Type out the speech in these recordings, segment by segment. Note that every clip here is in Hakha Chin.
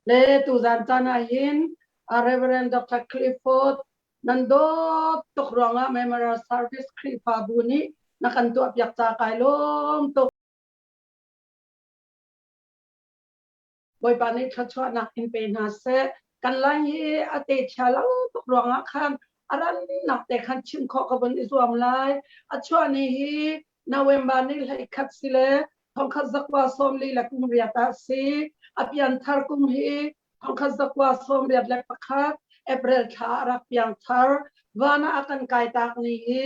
Le tuzan caan ah hin Reverend Dr. Clifford nan dawt tuk ruangah Memorial Service Khrihfabu nih na kan tuahpiak ca kai lawm tuk. Bawipa nih thluachuahnak in pe hna seh. Kan lai hi a te chia lo tuk ruangah khan a rannak te khan chim khawh ka vun i zuam lai. A chuah ni hi November ni 11 si le 1948 ah si. A pianthar kum hi 1981 April thla a rak piangthar. Van ah a kan kai tak ni hi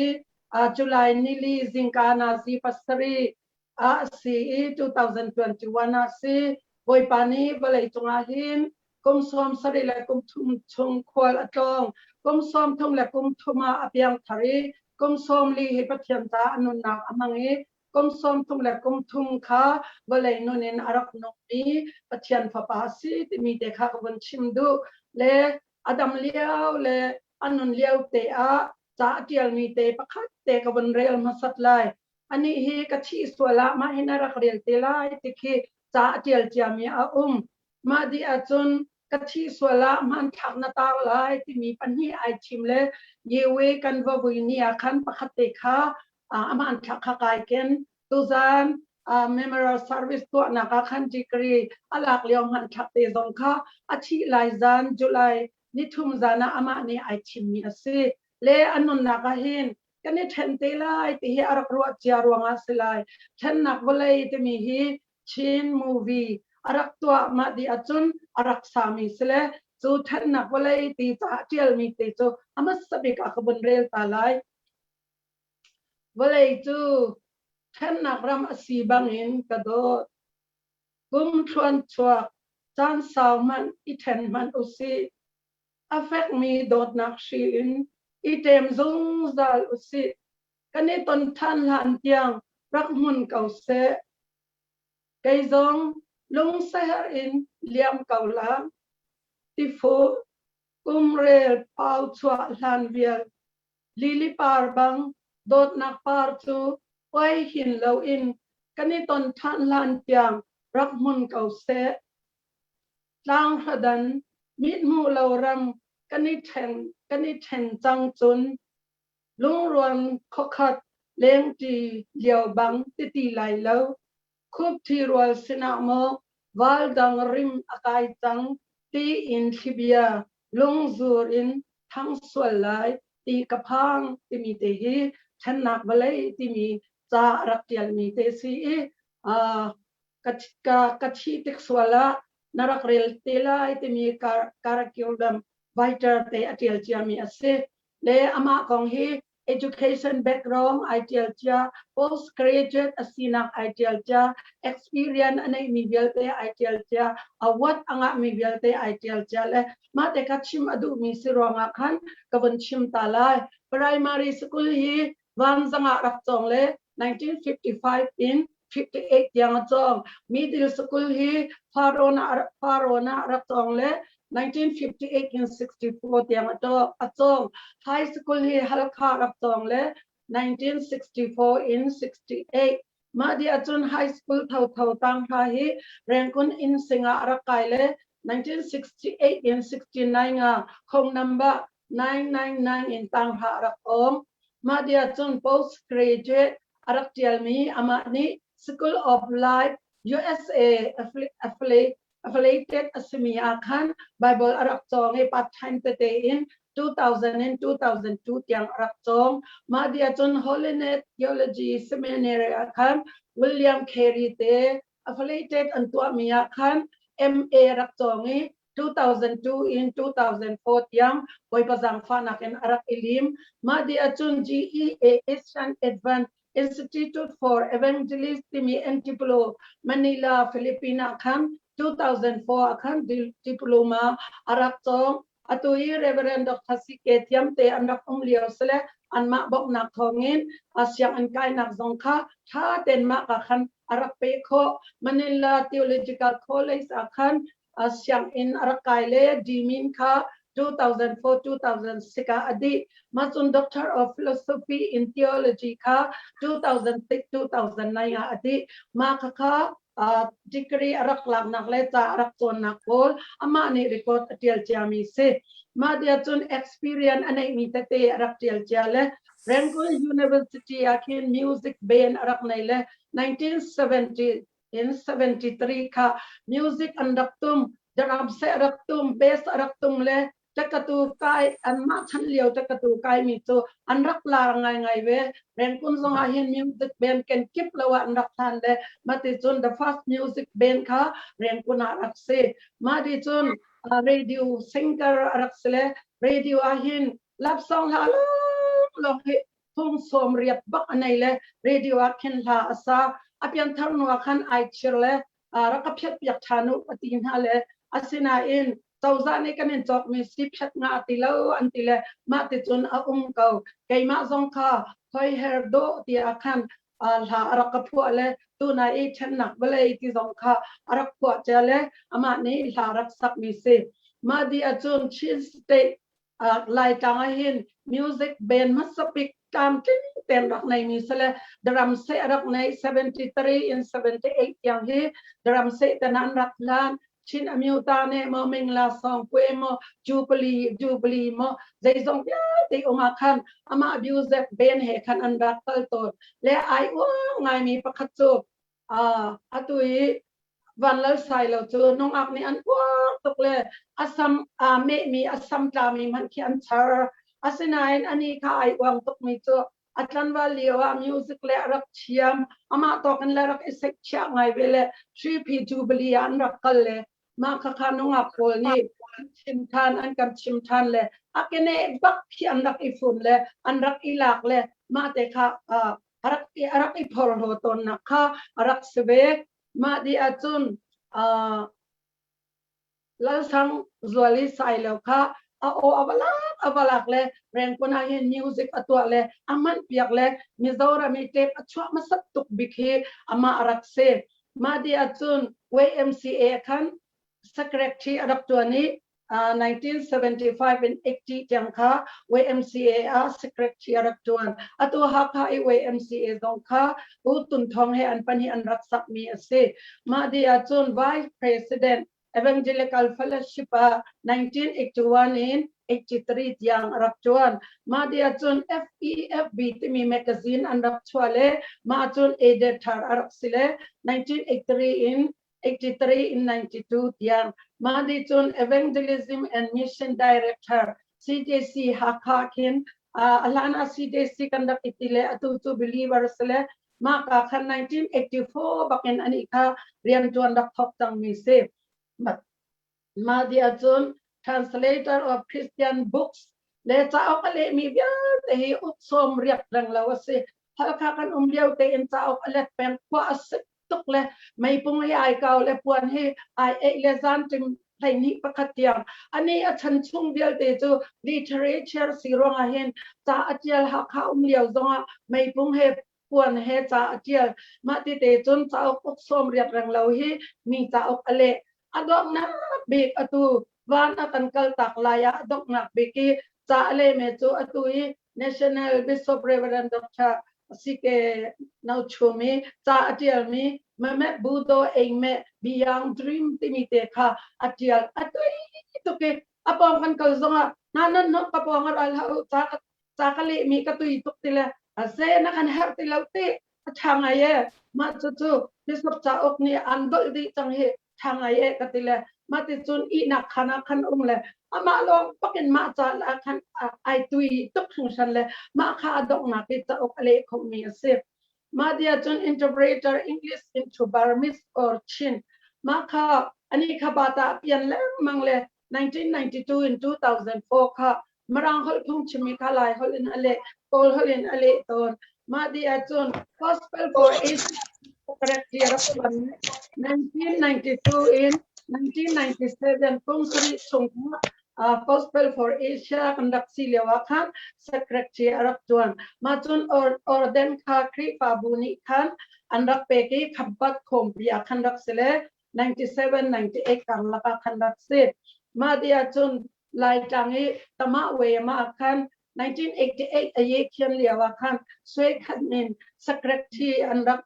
July nili zingka nazi pasarih ah a si i 2021 ah si. Bawipa nih vawlei cungah hin kum sawm sarih le kum thum chung khual a tlawng. Kum sawm thum le kum thum ah a piangthar i kum sawm li hi Pathian ca a nunnak a hmang i kum sawm thum le kum thum kha vawlei nun in a rak nungmi Pathian fapa a si timi te kha ka vun chim duh. Le a dam lio le a nun lio te ah ca a ṭialmi te pakhat te ka vun rel hmasat lai. Anih hi ka thih sual ah mah hin a rak rel te lai ti khi ca a ṭial ciami a um. Mah dih ahcun ka thih sual ah hmanthlak na tar lai timi pahnih ai thim le Yewe kan va vui ni ah khan pakhat te kha a hmanthlak kha kai ken. Tuzan memorial service tuahnak ah khan degree a lak lio hmanthlak te zong kha a thih lai zan July nithum zan ah amah nih ai thimmi a si. Le a nunnak ah hin kan i ṭhen te lai ti hi a rak ruah cia ruangah si lai. Ṭhennak vawlei timi hi Chin movie a rak tuah mah dih ahcun a rak sami si le cu ṭhennak vawlei ti caah ṭialmi te cu a hmasa bik ah ka vun rel ta lai. Vawlei cu ṭhennak ram a si bangin ka dawt. Kum thluan chuak caan sau hmanh i ṭhen hmanh usih. A fekmi dawtnak hri in i ṭem zungzal usih. Kan i ton ṭhan hlan tiang rak hmun ko seh. Kei zong lungseher in liam ko la. Tifuh kumrel pau chuah hlan vial lili par bang dawtnak par cu uai hin loin kan i ton ṭhan hlan tiang rak hmun ko seh. Tlang hradan mithmuh lo ram kan i ṭhen kan i ṭhen cang cun lungruan khuakhat lengṭi lio bang titi lai lo. Khupṭhi rual sinah maw val dang rim a kai cang tiin thlibia lungzur in thang sual lai ti ka phang timi te hi ṭhennak vawlei timi ca a rak ṭialmi te si i ka, ka, ka thih tik sual ah na rak rel te lai timi curriculum vitae te a ṭial ciami a si. Le amah kong hi education background ai ṭial cia, postgraduate a sinak ai ṭial cia, experience a neihmi vialte ai ṭial cia, award a ngahmi vialte ai ṭial cia le mah te kha chim a duhmi si ruangah khan ka vun chim ta lai. Primary school hi Vanzang ah rak cawng le 1955 in 58 tiang a cawng. Middle school hi Farona ah rak cawng le 1958 in 64 tiang a cawng. High school hi Halkha rak cawng le 1964 in 68. Mah dih ahcun high school thotho tang hla hi Rangoon inn singah a rak kai le 1968 in 69 ah home number 999 in tang hla a rak awm. Mah dih ahcun postgraduate a rak ṭialmi amah nih School of Life USA affiliated a simi ah khan Bible a rak cawng i part time tete in 2000 in 2002 tiang a rak cawng. Mah dih ahcun Holiness Theology Seminary ah khan William Carey te affiliated an tuahmi ah khan MA rak cawng i 2002 in 2004 tiang Bawipa zaangfahnak in a rak i lim. Mah dih ahcun GEA Asian Advent Institute for Evangelist timi Antipolo, Manila, Philippines ah khan 2004 ah khan diploma a rak cawng. Atu i Reverend Dr. CK Thiam te an rak um lio sile anmah bawmhnak thawngin sianginn kainak zong kha ṭha tein mah ka khan a rak peh khawh. Manila Theological College ah khan sianginn a rak kai le dimin kha 2004 2006 ah a dih. Mah cun Doctor of Philosophy in Theology kha 2006 2009 ah a dih. Mah khakha degree a rak laknak le ca a rak cawnnak pawl amah nih record a tial ciami si. Mah dia cun experience a neihmi tete a rak tial cia le Rangoon University ah khin music band a rak nei le 1970 in 73 kha music an rak tum, drum seh rak tum, bass a rak tum le takatu kai anmah chan lio takatu kai mi cu an rak lar ngai ngai ve. Rengkun zong ah hin music band ken kip lo ah an rak hlan le mati cun the first music band kha Rengkun ah rak si. Mah di cun radio singer a rak si le radio ah hin love song hla long long hi thong som riat bak a nei le radio ah khin hla a sa. A pianthar nu ah khan ai chir le rak ka phiat piak ṭhan u a ti hna le asinain cozah nih kan in cawkmi si phiat nga ti lo an ti le mah ti cun a um ko. Keimah zong kha hoi her dawh tiah khan hla a rak ka phuah le tunai i ṭhennak vawlei ti zong kha a rak phuah cia le amah nih hla rak sakmi si. Mah di ahcun Chin State Laitlang ah hin music band hmasa bik tlamtling ten rak nei mi sale drum seh rak nei 73 in 78 tiang hi drum seh ten an rak hlan. Chin Amyota ne mo Mingla Song Pue mo Jubilee Jubilee mo zeizong vialte um ah khan amah music band he khan an rak kal tawn le ai uang ngai mi pakhat cu atu i Vanlal Sailo cu nungak nih an uar tuk le a sam aa mehmi a sam tlami hmanh khi an char. Asinain ani kha ai uang tukmi cu a tlanval lio ah music le a rak thiam, amah tawk in le rak i sek chiah ngai ve le Hripi Jubilee ah an rak kal le mah khakha nungak pawl nih chim than an kan chim than le a kene bak khi an rak i fun le an rak i lak le mah te kha a rak i phorhlaw tawnnak kha a rak si ve. Mah dih ahcun Lalsang Zuali Sailo kha a aw a va lak a va lak le Rengkun ah hin music a tuah le a hman piak le Mizoram i tape a chuah hmasat tuk bik hi amah a rak si. Mah dih ahcun YMCA khan secretary a rak tuan i 1975 in 80 tiang kha YMCA ah secretary a rak tuan. Atu Hakha i YMCA zong kha U Tun Thawng he an pahnih an rak sakmi a si. Mah di ahcun Vice President Evangelical Fellowship ah 1981 in 83 tiang a rak tuan. Mah di ahcun FEFB timi magazine an rak chuah le mah cun editor a rak si le 1983 in 83 in 92 tiang. Mah nih cun Evangelism and Mission Director CJC Hakha khin a hlan ah CJC kan rak i ti le atu cu believers le mah ka khan 1984 bakin ani kha riantuan rak thok cangmi si. Mah di ahcun Translator of Christian Books le cauk a lehmi vialte hi uk sawm riak reng lo a si. Halkha kan um lio tein cauk a let peng, khua a sik tuk le meipung hi ai kau le puan hi ai eih le zanṭim 21 tiang ani a chan chung vialte cu literature si ruangah hin ca a ṭial. Hakha um lio zongah meipung he puan he ca a ṭial. Mah ti te cun cauk uk sawm riak reng lo hi mi cauk a leh. A donghnak bik atu van a kan kal tak lai ah a donghnak bik i ca a leh me cu atu i National Bishop Reverend Dr. CK Nauchum i ca a ṭialmi Mehmet Budo Eime Beyond Dream timi te kha a ṭial. A tui tuk i a pawng kan kal zongah na nan nok ka pawng a ral hau, ca ca ka lehmi ka tui tuk ti le a ze na kan herh ti lo ti a ṭha ngai e, mah cu cu Bishop cauk nih an dolh dih cang hi, ṭha ngai e ka ti le mah ti cun ihnak khan ah khan um le amah lawng bakin mah ca ah khan ai tui tuk hringhran le mah kha a donghnak i cauk a leh khomi a si. Mah dia cun interpreter English into Burmese or Chin mah kha ani kha bata pian lengmang le 1992 in 2004 kha Mirang holh phungchim kha Lai holh in a leh, Kawl holh in a leh tawn. Mah di ahcun Gospel for Asia Secretary rak tuan. 1992 in 1997 kum sarih chung Gospel for Asia kan rak si lio ah khan secretary a rak tuan. Mah cun orden kha Khrihfabu nih khan an rak pek i khampat khawmpi ah khan rak si le 97 98 karlak ah khan rak si. Mah di ahcun Laitlang i Tama Wema ah khan 1988 a ye khian lio ah khan Sui Khat Min secretary an rak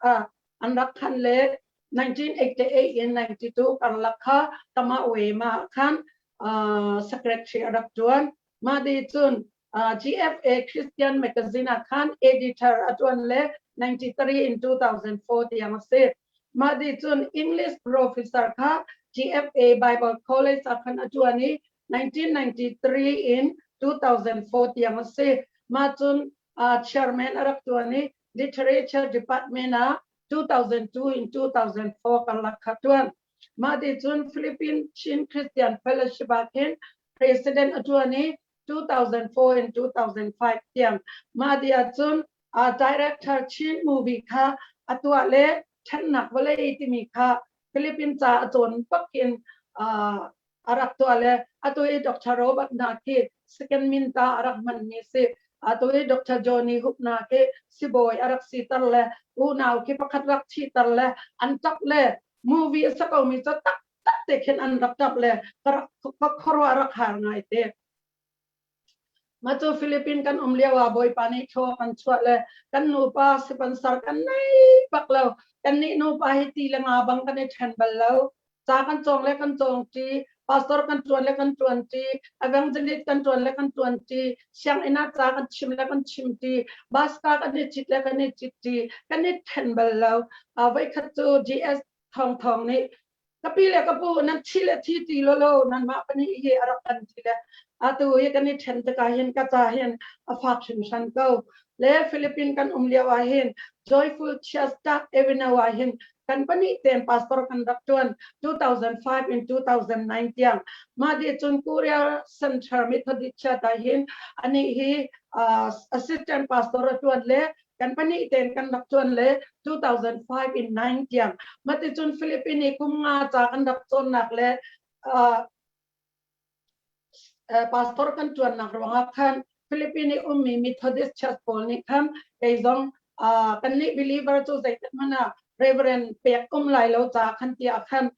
an rak khan le 1988 in 92 karlak kha Tama Wema ah khan secretary a rak tuan. Mah di cun GFA Christian Magazine ah khan editor a tuan le 93 in 2004 tiang a si. Mah di cun English professor kha GFA Bible College ah khan a tuan i 1993 in 2004 tiang a si. Mah cun chairman a rak tuan i Literature Department ah 2002 in 2004 karlak kha tuan. Mah ti cun Philippine Chin Christian Fellowship ah khin president a tuan i 2004 in 2005 tiang. Mah ti ahcun director Chin movie kha a tuah le ṭhennak vawlei timi kha Philippine ca a cawn bak in a rak tuah le atu i Dr. Robert hna khi second min ta a rak hmanmi si. Atu i Dr. Johnny Hup hna khi sibawi a rak siter le unau khi pakhat rak thiter le an ṭap le movie a sa komi cu tak tak te khin an rak ṭap le ka rak ka khuaruah rak har ngai te. Mah cu Philippine kan um lio ah Bawipa nih thlaw kan chuah le kan nupa sponsor kan nei bak lo. Kan nih nupa hi ti le nga bang kan i ṭhen bal lo. Ca kan cawng le kan cawng ṭi, pastor kan ṭuan le kan ṭuan ṭi, evangelist kan ṭuan le kan ṭuan ṭi, sianginn ah ca kan chim le kan chim ṭi, bus ka kan i cit le kan i cit ṭi, kan i ṭhen bal lo. Voikhat cu GS Thawng Thawng nih ka pi le ka pu nan thi le thi ti lo lo nanmah pahnih hi a rak kan ti le atu hi kan i ṭhen tikah hin ka ca hin a fak hringhran ko. Le Philippine kan um lio ah hin Joyful Church Dark Avenue ah hin kan pahnih tein pastor kan rak ṭuan 2005 in 2009 tiang. Mah dih cun Korea Center Methodist Church ah hin anih hi assistant pastor a ṭuan le kan pahnih tein kan rak tuan le 2005 in 9 tiang. Maticun Philippine i kum nga ca kan rak cawnnak le pastor kan tuannak ruangah khan Philippine i ummi Methodist Church pawl nih khan kei zong kan nih believer cu zeitik hmanh ah Reverend pek um lai lo ca khan tiah khan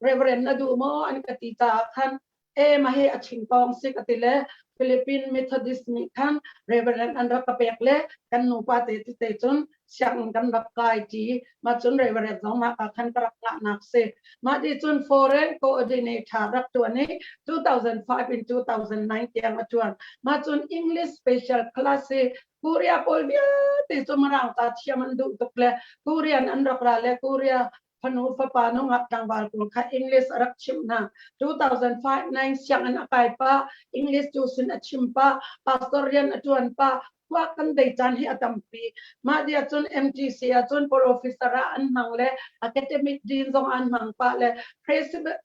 Reverend na duh maw an ka ti caah khan e ma hi a chingpawng si ka ti le Philippine Methodist nih khan Reverend an rak ka pek le kan nupa te ti te cun sianginn kan rak kai ti ma cun Reverend zong ma ka khan ka rak ngahnak si. Ma ti cun foreign coordinator rak tuan i 2005 in 2009 tiang a tuan. Ma cun English special class i Korea pawl vialte cu Mirang ca thiam an duh tuk le Korean an rak ra le Korea fanu fapa nungak tlangval pawl kha English a rak chimh hna. 2005 9 sianginn a kai pa, English tu sin a chim pa, pastor rian a tuan pa, khua kan dei caan hi a tampi. Mah dia cun MTC ah cun professor ah an hmang le academic dean zong an hmang pa le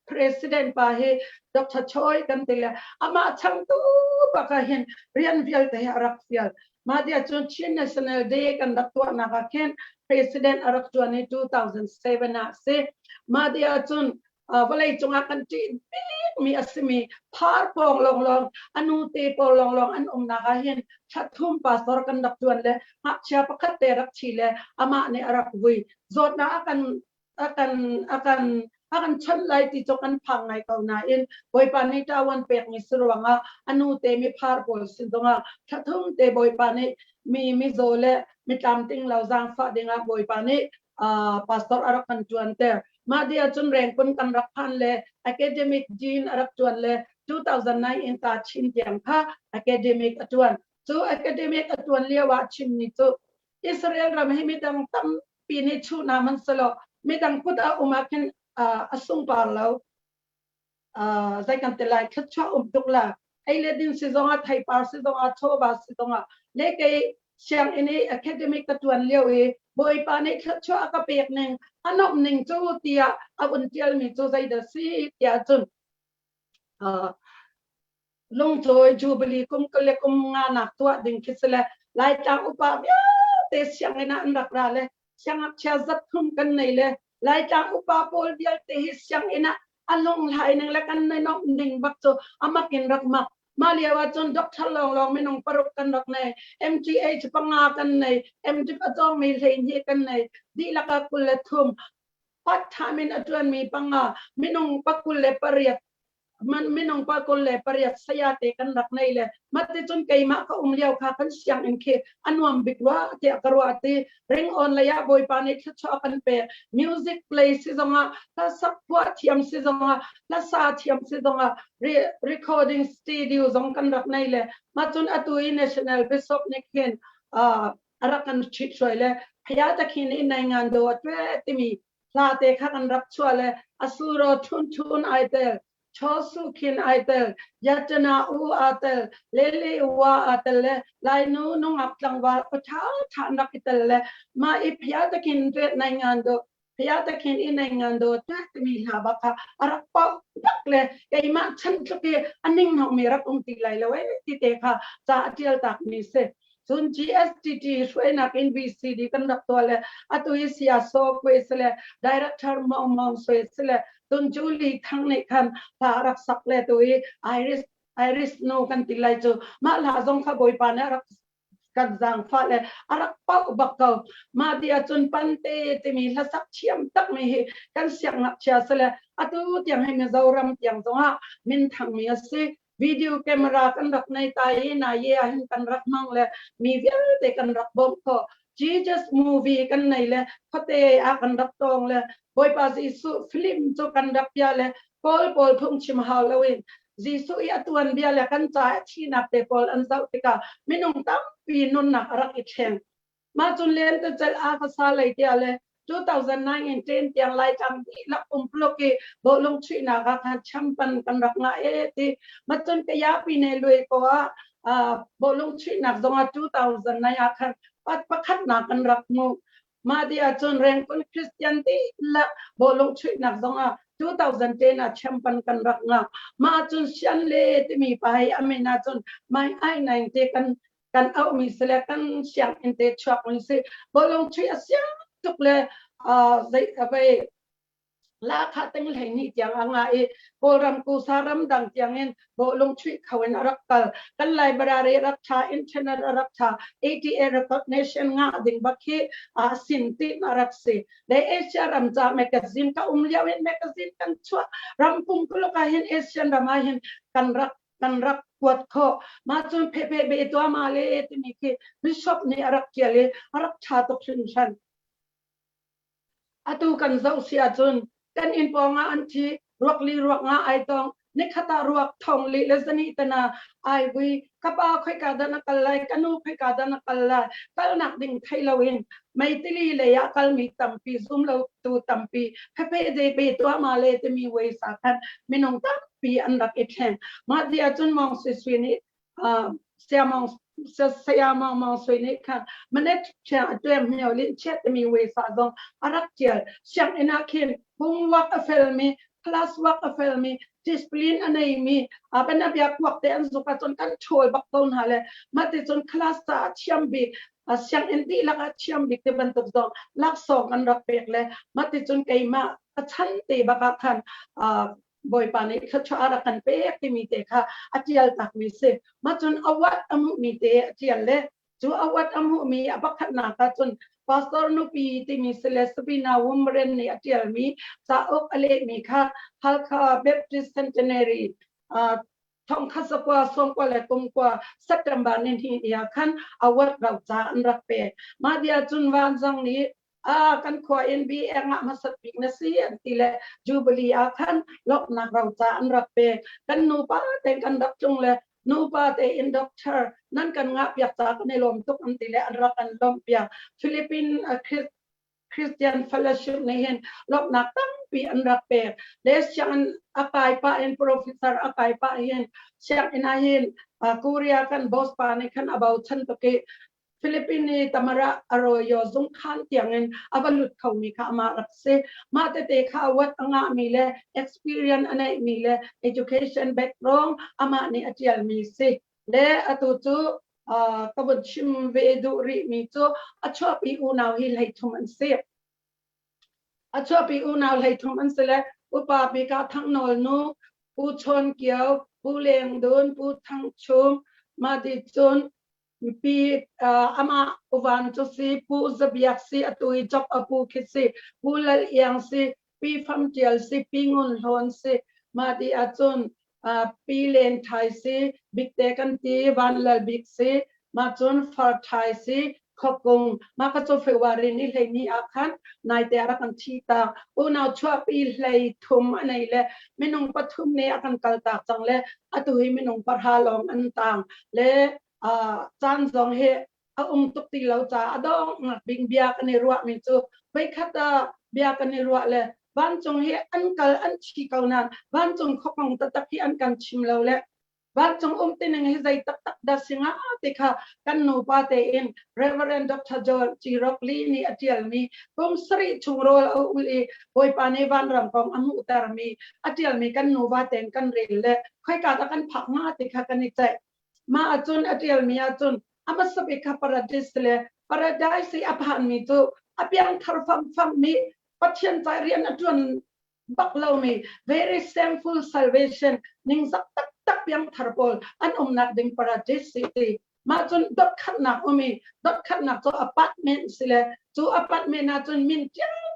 president pa hi Dr. Choi kan ti le amah changtu bak ah hin rian vialte hi a rak fial. Mah tiah cun Chin National Day kan rak tuahnak ah khin President a rak ṭuan i 2007 ah si. Mah tiah cun vawlei cungah kan ṭih bikmi a simi phar pawng lawnglawng, a nu te pawl lawnglawng an umnak ah hin thla pastor kan rak ṭuan le ngakchia pakhat te rak thi le amah nih a rak vui. Zawtnak a kan a kan a kan a kan chawnh lai ti cu kan phang ngai ko nain Bawipa nih ṭawan pekmi si ruangah a nu te mi phar pawl sin zongah thlathum te Bawipa nih mi mizaw le mi tlamtling lo zaangfah dingah Bawipa nih pastor a rak kan ṭuanter. Mah dih ahcun Rengkun kan rak phan le academic dean a rak ṭuan le 2009 in ta chin tiang kha academic a ṭuan. Cu academic a ṭuan lio ah chimmi cu Israel ram hi midang tampi nih chuh hna hmanhsehlaw midang kut ah um ah khin a sungpar lo. Zei kan ti lai, thluachuah um tuk la. Ei le din si zongah, theipar si zongah, chawva si zongah, le kei sianginn i academic ka tuan lio i Bawipa nih thluachuah a ka pek ning, a nomh ning cu tiah a vun tialmi cu zeidah si tiah cun Lungcawi Jubilee kum kul le kum nga nak tuah ding khi si le Laitlang upa vialte sianginn ah an rak ra le siangngakchia zat thum kan nei le Laitlang upa pawl vialte hi sianginn ah a lunghlai ning le kan nei nomh ning bak cu amak in rak mak. Mah lio ah cun doctor lawnglawng minung paruk kan rak nei, MTH panga kan nei, MDip a cawngmi 12 kan nei, dihlak ah 23, part time in a ṭuanmi panga, minung 28. Man minung pa 28 saya te kan rak nei le mate cun keimah ka um lio kha kan sianginn khi anuam bik rua tiah ka ruah ti. Ring on lei ah Bawipa nih thluachuah kan pe. Music play si zongah, hlasak phuah thiam si zongah, hlasa thiam si zongah, recording studio zong kan rak nei le mah cun atu i National Bishop nih khin a rak kan ṭhit hruai le phaya takhin in nai ngan do atwe timi hla te kha kan rak chuah le asuro thun thun ai tel, chosu khin ai tel, yatana u a tel, lele wa a tel le lainu nungak tlangval tha tha nak i tel le ma i phaya takhin ret nai ngan do phaya takhin in nai ngan do ta timi hla ba kha arak pau tak le keimah chan tluk i aning nok mi rak um ti lai lo e ti te kha ca atial tak mi se. Cun GSTT hruainak in VCD kan rak tuah le atu i Sia Saw Kwe si le Director Maung Maung Swe si le tun Julie Thang nih khan hla rak sak le tu i Iris Iris nu kan ti lai cu mah hla zong kha Bawipa nih rak kan zaangfah le a rak pauh bak ko. Mah ti ahcun Pante timi hlasak thiam takmi hi kan siangngakchia si le atu tiang hi Mizoram tiang zongah minthangmi a si. Video camera kan rak nei ta i na ye ah hin kan rak hmang le mi vialte kan rak bawmh khawh. Jesus movie kan nei le khuate ah kan rak tong le Bawipa Jesuh film cu kan rak bia le Kawl pawl phungchim hau loin Jesuh i a tuan bia le kan ca a thinak te pawl an zoh tikah minung tampi nunnak a rak i thleng. Mah cun len te cel a ka sa lei tiah le 2009 in 10 tiang Laitlang dihlak umpluk i bawlung chuihnak ah khan champan kan rak ngah e ti. Mah cun Kayapi ne lui ko ah bawlung chuihnak zong ah 2009 ah khan pat pakhatnak kan rak hmu. Mah ti ahcun Rengkun Christian dihlak bawlung chuihnak zong ah 2010 ah champan kan rak ngah. Mah cun Sian Le timi pa hi amin ahcun mai ai nain te kan kan auhmi si le kan sianginn te chuakmi si. Bawlung chuih a siang tuk le zei vei la kha teng hlei ni tiang a nga i Kawlram kusa ramdang tiang in bawlung chuih kho in a rak kal. Kan library rak tha, internet a rak tha, ATA recognition nga ding bak hi a sin ti a rak si le. Asia ram ca magazine ka um lio in magazine kan chuah, ram pum kuluk ah hin, Asian ram ah hin kan rak kuat khawh. Mah cun phe phe be tua ma le timi khi bishop nih a rak tial i a rak tha tuk hringhran. Atu kan zoh si ahcun kan inn pawng ah an thi, ruak li ruak nga ai tong, nikhat ah ruak thong li le zani tana ai vui. Ka pa khoika dah na kal lai, ka nu khoika dah na kal lai, kalnak ding thei loin meitili lei ah kalmi tampi, zum lo tu tampi, phepe de pe tua ma le timi wei sa khan minung tampi an rak i thleng. Mah ti ahcun Mong Sui Sui nih siamong saya Mong Mong Sui nih khan manet thiang atuem mio lin chiat timi wei sa zong a rak tial. Sianginn ah khin homework a felmi, class work a felmi, discipline a neimi, a bana bia kuak te an zuk ahcun kan ṭhawl bak ko hna le mah ti cun class ca a thiam bik, sianginn dihlak ah thiam bik ti bantuk zong laksawng kan rak pek le mah ti cun keimah ka chan te bak ah khan Bawipa nih thluachuah a rak kan pek timi te kha a tial takmi si. Mah cun award a hmuhmi te a tial le cu award a hmuhmi a pakhatnak ah cun Pastor nupi timi si le Sabina Wumren nih a tialmi cauk a lehmi kha Halkha Baptist Centenary 1999 September ni hnih ni ah khan award roca an rak pek. Mah dia cun Vanzang nih a kan khua in bi engah hmasat bik na si an ti le Jubilee ah khan lawmhnak roca an rak pek. Kan nupa te kan rak tlung le nupa te in doctor nan kan ngah piak ca kan i lawm tuk an ti le an rak an lawmh piak. Philippine Christian Fellowship nih hin lawmhnak tampi an rak pek. Le sianginn a kai pah in, professor a kai pah hin, sianginn ah hin Korea kan boss pa nih khan a bochan tuk i Philippine i Tamara Arroyo zungkhan tiangin a va lut khomi kha amah rak si. Mah tete kha award a ngahmi le experience a neihmi le education background amah nih a tialmi si. Le atu cu ka vun chim ve duh rihmi cu a chuahpi unau hi 33 an si. A chuahpi unau 33 an si le upa bik ah Thang Nawl nu, Pu Chawn Kio, Pu Leng Dun, Pu Thang Chum, mah ti cun pi amah uvan cu si Pu Za Biak si, atu i job a pu khi si, Pu Lal Iang si, Pi Fam Tial si, Pi Ngun Hlawn si. Mah ti ahcun Pi Len Thai si, Bikte kan ti, Van Lal Bik si, mah cun Far Thai si, Khokung, mah ka cu February ni 12 ah khan naite a rak kan thi tak. Unau chuahpi hlei thum a nei le minung pathum nih a kan kal tak cang le atu hi minung pahra lawng an tang le caan zong hi a um tuk ti lo caah a dongnak bik bia kan i ruahmi cu voikhat ah bia kan i ruah le vancung hi an kal an thi ko nain vancung khuakong taktak hi an kan chim lo le vancung um tining hi zei taktak dah singa ti kha kan nupa tein Reverend Dr. John G. Rockley nih a ṭialmi kum sarih chung rawl a ul i Bawipa nih vanram kong a hmuhtermi a ṭialmi kan nuva tein kan rel le khoika dah kan phak hnga ti kha kan i ceih. Mah ahcun a ṭialmi ahcun a hmasa bik kha paradis le paradise i a phanmi cu a piangthar famfammi Pathian ca rian a ṭuan bak lomi very shameful salvation ningzak taktak piangthar pawl an umnak ding paradis si ti. Mah cun dotkhatnak um i dotkhatnak cu apartment si le cu apartment ah cun min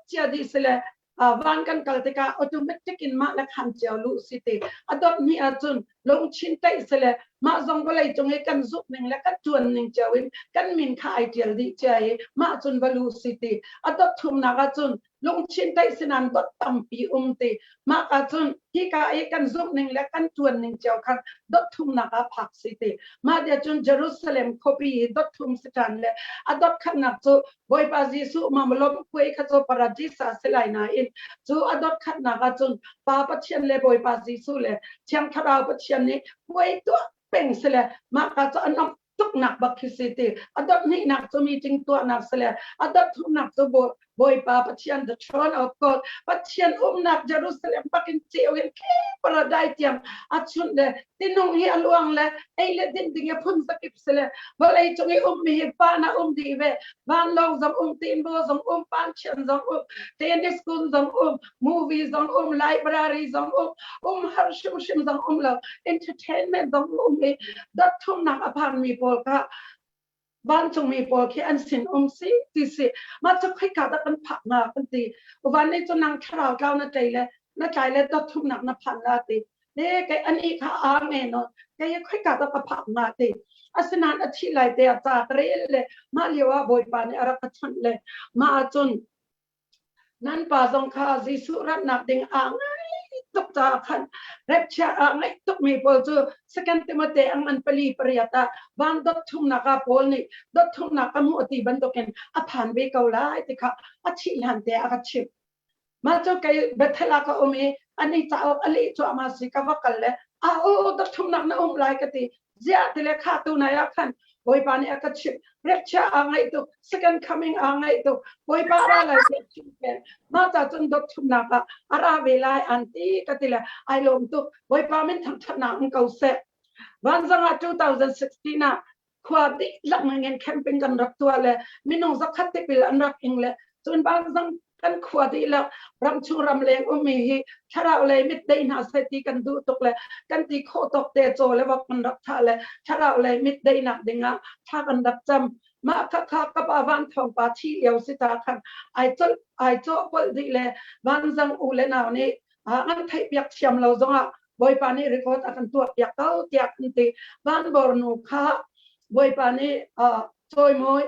cia dih si le van kan kal tikah automatic in mah le khan cio luh si ti. A dot hnih ahcun lungchin taih si le mah zong vawlei cung i kan zumh ning le kan ṭuan ning cio in kan min kha ai ṭial dih cia i mah cun va lu si ti. A dot thumnak ahcun lungchin taih sinan dot tampi um ti. Mah ka cun hika i kan zumh ning le kan ṭuan ning cio khan dot thumnak ah phak si ti. Mah dia cun Jerusalem khuapi i dot thum si ṭhan le a dot khatnak cu Bawipa Jesuh mamlom khuai kha cu paradis ah si lai nain cu a dot khatnak ah cun Pa Pathian le Bawipa Jesuh le Thiang Thlarau Pathian nih puai tuah peng si le mah ka cu a tuknak bak khi si ti. A dot hnihnak cu meeting tuahnak si le a dot thumnak cu Bawipa Pathian the throne of God Pathian umnak Jerusalem bakin ceu in paradise tiang a chunh le tinung hi a luang le ei le din ding i phun zakip si le vawlei cung i ummi hi van a um dih ve. Vanlawng zong um, tinbaw zong um, panchian zong um, tennis kun zong um, movie zong um, library zong um, um har hrimhrim zong um lo, entertainment zong um i dot thumnak a phanmi pawl kha vancungmi pawl khi an sin um si ti si. Mah cu khoika dah kan phak hnga kan ti. Van nih cun nang thlarau tlau na tlai le na tlai le dot thumnak na phan la ti. Le kei an i kha a nge no kei khoika dah ka phak hnga ti. Asinain a thih lai te ah ca ka rel le mah lio ah Bawipa nih a rak ka chawnh le mah ahcun nan pa zong kha Jesuh ratnak ding aa ngaih tuk caah khan rapture aa ngaih tukmi pawl cu Second Timothy ang an pali pariat ah van dot thumnak ah Paul nih dot thumnak ka hmuh ti bantukin a phan ve ko lai ti kha a thih hlan te a ka chimh. Mah cu kei Bethel ah ka um i ani cauk a leh cuahmah si ka va kal le a u dot thumnak na um lai ka ti. Ziah ti le kha tu nai ah khan Bawipa nih a ka chimh. Rapture aa ngaih tuk, second coming aa ngaih tuk. Bawipa ra lai ti chim pen. Mah ca cun dot thumnak ah a ra ve lai an ti ka ti le ai lawm tuk. Bawipa min thangṭhatnak um ko seh. Vanzang ah 2016 ah khua dihlak ngin camping kan rak tuah le minung zakhat tipil an rak ing le cun vanzang kan khua dihlak ramchung ramleng ummi hi thlarau lei mit dei hna seh ti kan duh tuk le kan ti khawh tawk te caw le vok kan rak thah le thlarau lei mit deinak dingah thla kan rak cam. Mah kha kha ka pa Van Thawng pa thi lio si ta khan ai col ai cawh polh dih le vanzang u le nau nih an theih piak thiam lo zongah Bawipa nih record a kan tuah piak ko tiah kan ti. Van Bor nu kha Bawipa nih cawimawi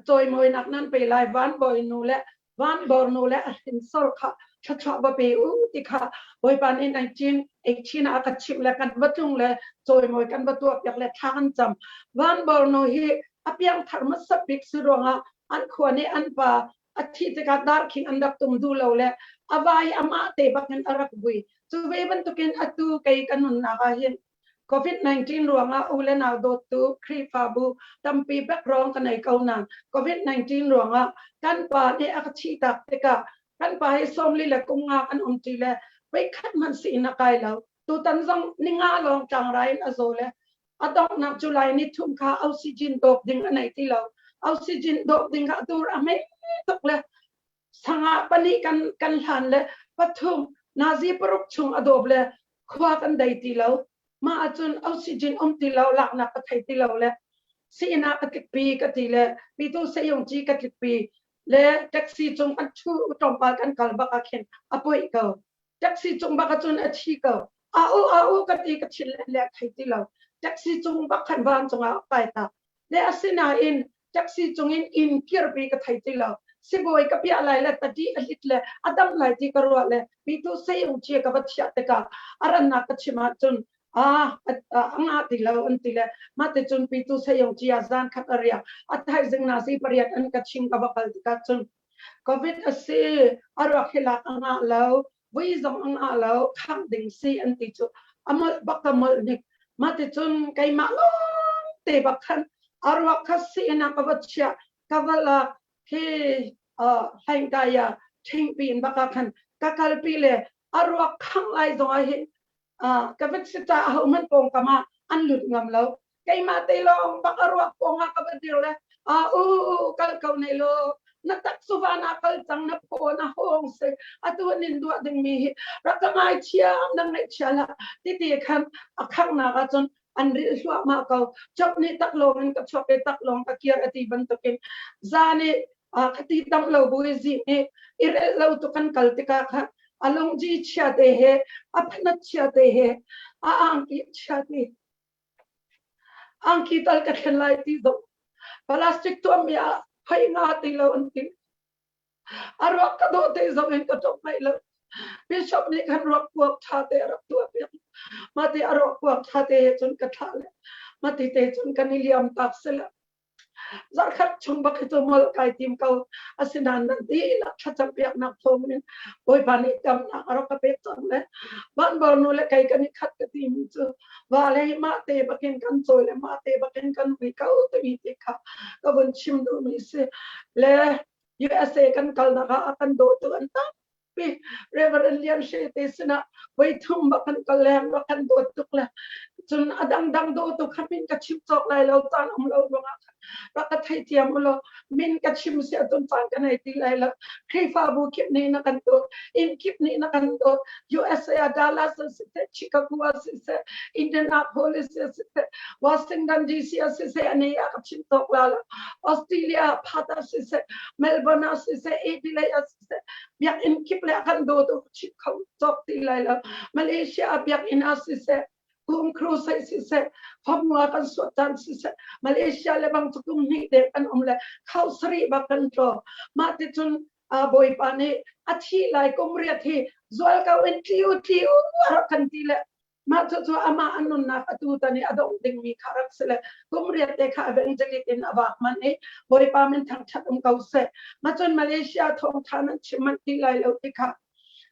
cawimawinak nan pe lai. Van bawi nu le van bor nu le a hrinsor kha thluachuah va pe u ti kha Bawipa nih 1918 ah a ka chimh le kan va tlung le cawimawi kan va tuah piak le thla kan cam. Van bor nu hi a piangthar hmasa bik si ruangah an khua nih an pa a thih tikah darkhing an rak tum duh lo le a vai amah te bakin a rak vui. Cu ve bantukin atu kei ka nunnak ah hin COVID-19 ruangah u le nau dawttu Khrihfabu tampi background ka nei ko nain COVID-19 ruangah kan pa nih a ka thihtak tikah kan pa hi 40 le kum nga kan um ṭi le voikhat hmanh sii a kai lo. Tutan zong ninga lawng tlangrai in a zaw le a donghnak July ni thum kha oxygen dawp ding a nei ti lo. Oxygen dawp ding kha dur a hme tuk le sanga pali kan kan hlan le pathum nazi paruk chung a dawp le khua kan dei ti lo. Mah ahcun oxygen um ti lo, laknak ka thei ti lo le siina ka tlikpi ka ti le pitu sayungci ka tlikpi le taxi cung kan thu tlawmpal kan kal bak ah khin a poih ko. Taxi cung bak ahcun a thi ko. A u a u ka ti ka thin le le thei ti lo. Taxi cung bak khan van cungah kai ta. Le asinain taxi cungin inn kirpi ka thei ti lo. Sibawi ka piah lai le tati a hit le a dam lai ti ka ruah le pitu sayung chia ka va chiah tikah a rannak ka chim ahcun a nga ti lo an ti le mah ti cun pitu sayung chia zan khat a riak a thaizing na si pariat an ka ching ka va kal tikah cun COVID a si a ruak hi lak a ngah lo vui zong a ngah lo khang ding si an ti cu a molh bak ka molh hnik mah ti cun keimah lawng te bak khan a ruak kha si in a ka va chiah ka va lak hi hlaingkaya ṭhingpi in bak ah khan ka kalpi le a ruak khang lai zong ah hin ka vat si ca ahohmanh pawngkam ah an lut ngam lo. Keimah te lawng bak a ruak pawng ah ka va dir le a u kal ko ne law na tak cu van ah kal cang na phaw na hawng si atu nin duah ding mi hi rak ka ngai thiam na ngaih chia la titi khan a khangnak ah cun an rilh hluahmah ko. Job nih taklawng in ka chuak i taklawng ka kir a ti bantukin zan i khati tam lo bu i zing i i relh lo tu kan kal tikah khan a lungji chia te he a phanat chia te he a angki chia te angki tal ka thlen lai ti zong plastic tuahmi ah phai nga ti lo an ti. A ruak ka dawh te zong in ka ṭop ngai lo. Bishop nih khan ruak kuak ṭha te a rak tuah piak. Mah ti a ruak kuak ṭha te he cun ka thlah le mah ti te cun kan i liam tak si le. Zarkhat chung bak hi cu mol kai tim ko. Asinain nan dihlak thlacam piaknak thawng in Bawipa nih damnak a rak ka pek cang le vanbor nu le kei kan i khat ka timi cu va le mah te bakin kan cawi le mah te bakin kan vui ko timi ti kha ka vun chim duhmi si. Le USA kan kalnak ah a kan dawtu an tampi. Reverend Lian She te sinah voi thum bak kan kal leng rak kan dawt tuk le cun a dangdang dawtu kha min ka chim cawk lai lo caan um lo ruangah khan rak ka theithiam u law min ka chim si ahcun caan ka nei ti lai lo. Khrihfabu kip nih na kan dawt, inn kip nih na kan dawt. USA ah Dallas ah siseh, Chicago ah siseh, Indianapolis ah siseh, Washington DC ah siseh, ani ah ka chim cawk la lo. Australia ah Perth ah siseh, Melbourne ah siseh, Adelaide ah siseh, biakinn kip le a kan dawtu ka chim kho cawk ti lai lo. Malaysia ah biakinn ah siseh, kum crusade siseh, famua kan suat caan siseh, Malaysia le bang cu kum hnih deng kan um le khau sarih bak kan tlaw. Mah ti cun Bawipa nih a thi lai kum riat hi zual ko in tliu tliu a rak kan ti le mah cucu amah a nunnak atu tan i a dongh dingmi kha rak si le kum riat te kha evangelic in a vak man i Bawipa min thangṭhat um ko seh. Mah cun Malaysia thawngṭha nan chim manh ti lai lo ti kha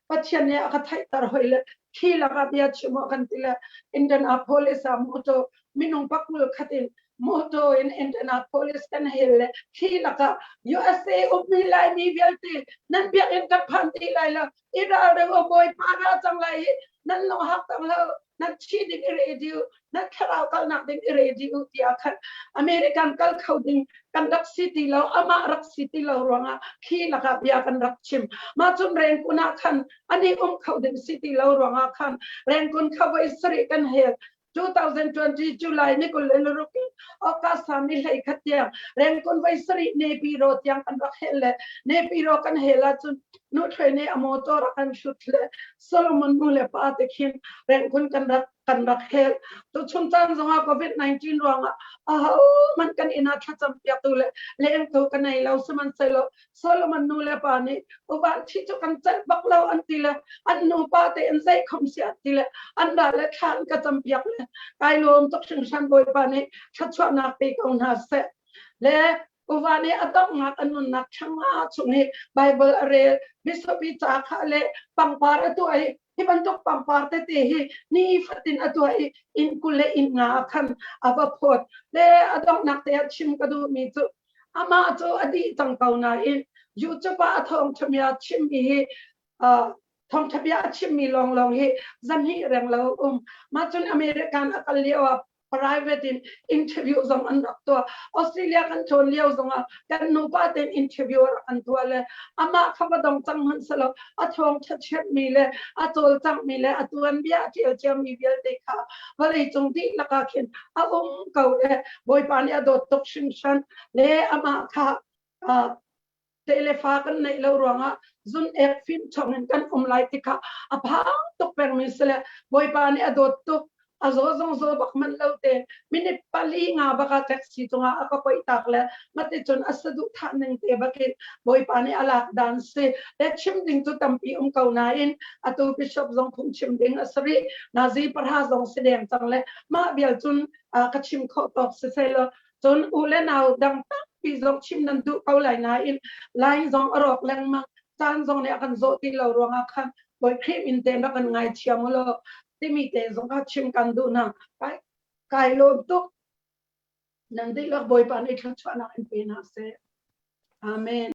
Pathian nih a ka theihter hoi le khi lakah bia chim awk kan ti le Indianapolis ah motor minung pakul khat in motor in Indianapolis kan hel le khi lakah USA ummi Laimi vialte nan biakinn kan phan ti lai lo i ralring o Bawipa ra cang lai hi nan lung hak tang lo nan thi ding i ready u nan thlarau kalnak ding i ready u tiah khan American kal kho ding kan rak si ti lo amah rak si ti lo ruangah khi lakah bia kan rak chim mah cun Rengkun ah khan ani um kho ding si ti lo ruangah khan Rengkun kha voi sarih kan hel 2020 July ni 26 in August ni hlei khat tiang Rengkun voi sarih Nepiro tiang kan rak hel le Nepiro kan hel ahcun nu thwe nih a motor a kan hrut le Solomon nu le pa te khin Rengkun kan rak hel tu chung caan zongah COVID-19 ruangah aho man kan inn ah thlacam piaktu le lengtu ka nei lo sihmanhsehlaw Solomon nu le pa nih uvan thi cu kan celh bak lo an ti le an nu pa te in zei khom si an ti le an ra le thla an ka cam piak le kai lawm tuk hringhran Bawipa nih thluachuahnak pe ko hna seh le uva nih a donghnak a nunnak thanga chung hi Bible a rel bishop i ca kha le pangpar a tuah i hi bantuk pangpar tete hi ni fatin a tuah i inn 20 le inn nga khan a va phawt le a donghnak te ah chim ka duhmi cu amah cu a dih cang ko nain YouTube ah a thawngṭha chimmi hi thawngṭha bia a chimmi lawnglawng hi zahnih reng lo um. Mah cun American a kal lio ah private in interview zong an rak tuah. Australia kan tlawn lio zongah kan nupa tein interview rak an tuah le amah kha va dong cang hmanh selaw a thawngṭha chimmi le a cawlcanghmi le a tuanbia a ṭial ciami vialte kha vawleicung dihlak ah khin a um ko le Bawipa nih a dawt tuk hringhran le amah kha. Te le fa kan neih lo ruangah zun ek fim chong in kan um lai ti kha a phang tuk pengmi si le Bawipa nih a dawt tuk. A zaw zong zaw bak manh lo te minute pali nga bak ah taxi cungah a ka poih tak le mati cun a saduh thah ning te bakin Bawipa nih a lak dan si le chim ding cu tampi um ko nain atu bishop zong phung chim ding a si rih. Nazi parha zong si deng cang le mah vial cun ka chim khawh tawk si seh law cun u le nau dang tampi zong chim nan duh ko lai nain line zong a rawk lengmang, caan zong nih a kan zawh ti lo ruangah khan Bawi Khrih min te rak kan ngaithiam u law timi te zong kha chim kan duh hna. Kai lawm tuk. Nan dihlak Bawipa nih thluachuahnak in pe hna seh. Amen.